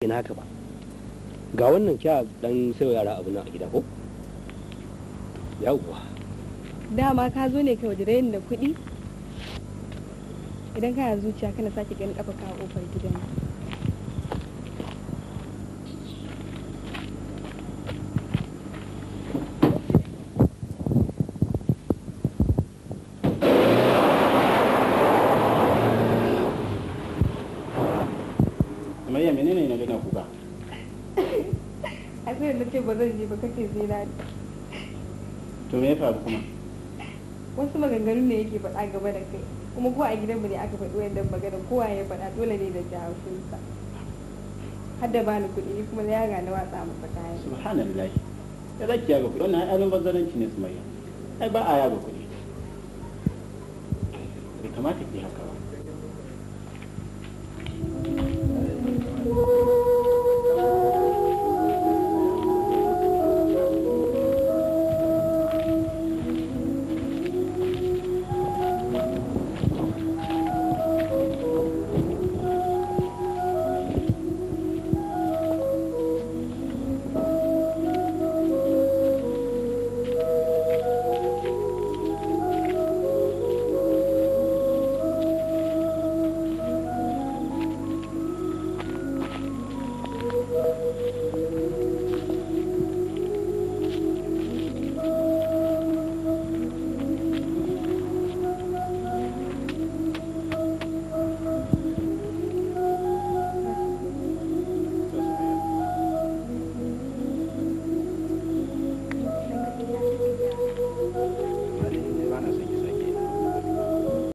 naka ba. Ga wannan kya dan sayo yara abu nan a gida ko? Yawwa. Dama ka zo ne ka wajen ni da kuɗi? Idan kana zuciya kana sake ganin kafa ka a ƙofar gidan. Sumayya, menene na gina kuka? A sai na ce ba zan je ba, kace sai na. To me ya faru kuma? Wasu maganganu ne yake faɗa gaba da kai, kuma ko a gidanmu ne aka faɗi wannan magana, kowa ya faɗa dole ne da ji haushinsa. Har da bani kuɗi, ni kuma na yaga na watsa masa kayan. Subhanallah. Ya za ki yaga kuɗi? Wannan ai almubazzaranci ne, Sumayya. Ai ba a yaga kuɗi. Bai kamata ki haka ba.